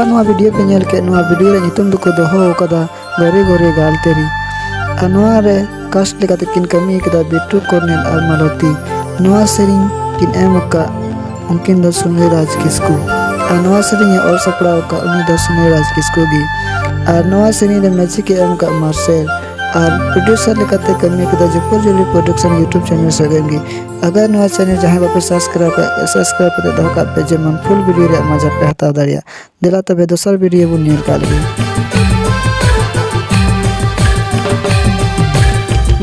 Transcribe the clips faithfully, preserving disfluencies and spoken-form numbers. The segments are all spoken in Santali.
ᱱᱚᱣᱟ ᱵᱷᱤᱰᱤᱭᱳ ᱯᱮ ᱧᱮᱞ ᱠᱮᱫ, ᱱᱚᱣᱟ ᱵᱷᱤᱰᱤᱭᱳ ᱨᱮ ᱧᱩᱛᱩᱢ ᱫᱚᱠᱚ ᱫᱚᱦᱚ ᱟᱠᱟᱫᱟ ᱜᱚᱨᱮ ᱜᱚᱨᱮ ᱜᱟᱞ ᱛᱮᱨᱤ᱾ ᱟᱨ ᱱᱚᱣᱟ ᱨᱮ ᱠᱟᱥᱴ ᱞᱮᱠᱟᱛᱮ ᱠᱤᱱ ᱠᱟᱹᱢᱤ ᱟᱠᱟᱫᱟ ᱵᱤᱴᱴᱩ, ᱠᱚᱨᱱᱮᱞ ᱟᱨ ᱢᱟᱞᱚᱛᱤ᱾ ᱱᱚᱣᱟ ᱥᱮᱨᱮᱧ ᱠᱤᱱ ᱮᱢ ᱟᱠᱟᱫ, ᱩᱱᱠᱤᱱ ᱫᱚ ᱥᱩᱱᱤᱞ ᱨᱟᱡᱽ ᱠᱤᱥᱠᱩ᱾ ᱟᱨ ᱱᱚᱣᱟ ᱥᱮᱨᱮᱧ ᱮ ᱚᱞ ᱥᱟᱯᱲᱟᱣ ᱟᱠᱟᱫ, ᱩᱱᱤ ᱫᱚ ᱥᱩᱱᱤᱞ ᱨᱟᱡᱽ ᱠᱤᱥᱠᱩ ᱜᱮ᱾ ᱟᱨ ᱱᱚᱣᱟ ᱥᱮᱨᱮᱧ ᱨᱮ ᱢᱤᱭᱩᱡᱤᱠ ᱮ ᱮᱢ ᱟᱠᱟᱫ ᱢᱟᱨᱥᱮᱞ᱾ ᱟᱨ ᱯᱨᱚᱰᱭᱩᱥᱟᱨ ᱞᱮᱠᱟᱛᱮ ᱠᱟᱹᱢᱤ ᱟᱠᱟᱫᱟ ᱡᱩᱯᱩᱨ ᱡᱩᱞᱤ ᱯᱨᱚᱰᱟᱠᱥᱚᱱ YouTube ᱪᱮᱱᱮᱞ ᱥᱟᱜᱮᱱ ᱜᱮ᱾ ᱟᱜᱟᱨ ᱱᱚᱣᱟ ᱪᱮᱱᱮᱞ ᱡᱟᱦᱟᱸᱭ ᱵᱟᱯᱮ ᱥᱟᱵᱥᱠᱨᱟᱭᱵ ᱠᱟᱜ, ᱥᱟᱵᱥᱠᱨᱟᱭᱵ ᱠᱟᱛᱮ ᱫᱚᱦᱚ ᱠᱟᱜ ᱯᱮ, ᱡᱮᱢᱚᱱ ᱯᱷᱩᱞ ᱵᱷᱤᱰᱤᱭᱳ ᱨᱮᱭᱟᱜ ᱢᱚᱡᱟ ᱯᱮ ᱦᱟᱛᱟᱣ ᱫᱟᱲᱮᱭᱟᱜ᱾ ᱫᱮᱞᱟ ᱛᱚᱵᱮ ᱫᱚᱥᱟᱨ ᱵᱷᱤᱰᱤᱭᱳ ᱵᱚᱱ ᱧᱮᱞ ᱠᱟᱜ ᱞᱮᱜᱮ᱾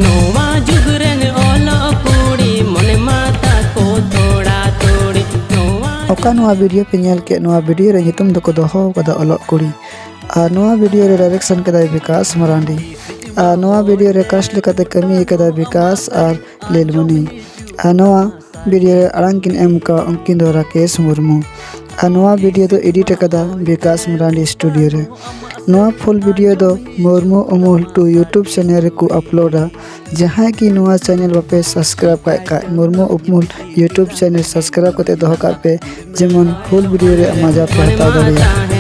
ᱱᱚᱣᱟ ᱡᱩᱜᱽ ᱨᱮᱱ ᱚᱞᱚᱜ ᱠᱩᱲᱤ ᱢᱚᱱᱮ ᱢᱟ ᱛᱟᱠᱚ ᱛᱷᱚᱲᱟ ᱛᱷᱚᱲᱤ᱾ ᱱᱚᱣᱟ ᱚᱠᱟ ᱱᱚᱣᱟ ᱵᱷᱤᱰᱤᱭᱳ ᱯᱮ ᱧᱮᱞ ᱠᱮᱫ, ᱱᱚᱣᱟ ᱵᱷᱤᱰᱤᱭᱳ ᱨᱮ ᱧᱩᱛᱩᱢ ᱫᱚᱠᱚ ᱫᱚᱦᱚ ᱟᱠᱟᱫᱟ ᱚᱞᱚᱜ ᱠᱩᱲᱤ᱾ ᱟᱨ ᱱᱚᱣᱟ ᱵᱷᱤᱰᱤᱭᱳ ᱨᱮ ᱰᱟᱭᱨᱮᱠᱥᱚᱱ ᱠᱮᱫᱟᱭ ᱵᱤᱠᱟᱥ ᱢᱟᱨᱟᱱᱰᱤ᱾ ᱟᱨ ᱱᱚᱣᱟ ᱵᱷᱤᱰᱤᱭᱳ ᱨᱮ ᱠᱟᱥᱴ ᱞᱮᱠᱟᱛᱮ ᱠᱟᱹᱢᱤ ᱟᱠᱟᱫᱟ ᱵᱤᱠᱟᱥ ᱟᱨ ᱞᱤᱞᱢᱚᱱᱤ᱾ ᱟᱨ ᱱᱚᱣᱟ ᱵᱷᱤᱰᱤᱭᱳ ᱨᱮ ᱟᱲᱟᱝ ᱠᱤᱱ ᱮᱢ ᱟᱠᱟᱫ, ᱩᱱᱠᱤᱱ ᱫᱚ ᱨᱟᱠᱮᱥ ᱢᱩᱨᱢᱩ᱾ ᱟᱨ ᱱᱚᱣᱟ ᱵᱷᱤᱰᱤᱭᱳ ᱫᱚ ᱮᱰᱤᱴ ᱟᱠᱟᱫᱟ ᱵᱤᱠᱟᱥ ᱢᱟᱨᱟᱱᱰᱤ ᱥᱴᱩᱰᱤᱭᱳ ᱨᱮ᱾ ᱱᱚᱣᱟ ᱯᱷᱩᱞ ᱵᱷᱤᱰᱤᱭᱳ ᱫᱚ ᱢᱩᱨᱢᱩ ᱩᱢᱩᱞ ᱴᱩ YouTube ᱪᱮᱱᱮᱞ ᱨᱮᱠᱚ ᱟᱯᱞᱳᱰᱟ᱾ ᱡᱟᱦᱟᱸᱭ ᱜᱮ ᱱᱚᱣᱟ ᱪᱮᱱᱮᱞ ᱵᱟᱯᱮ ᱥᱟᱵᱥᱠᱨᱟᱭᱤᱵ ᱠᱟᱜ ᱠᱷᱟᱡ, ᱢᱩᱨᱢᱩ ᱩᱢᱩᱞ YouTube ᱪᱮᱱᱮᱞ ᱥᱟᱵᱥᱠᱨᱟᱭᱤᱵ ᱠᱟᱛᱮ ᱫᱚᱦᱚ ᱠᱟᱜ ᱯᱮ, ᱡᱮᱢᱚᱱ ᱯᱷᱩᱞ ᱵᱷᱤᱰᱤᱭᱳ ᱨᱮᱭᱟᱜ ᱢᱚᱡᱟ ᱯᱮ ᱦᱟᱛᱟᱣ ᱫᱟᱲᱮᱭᱟᱜ᱾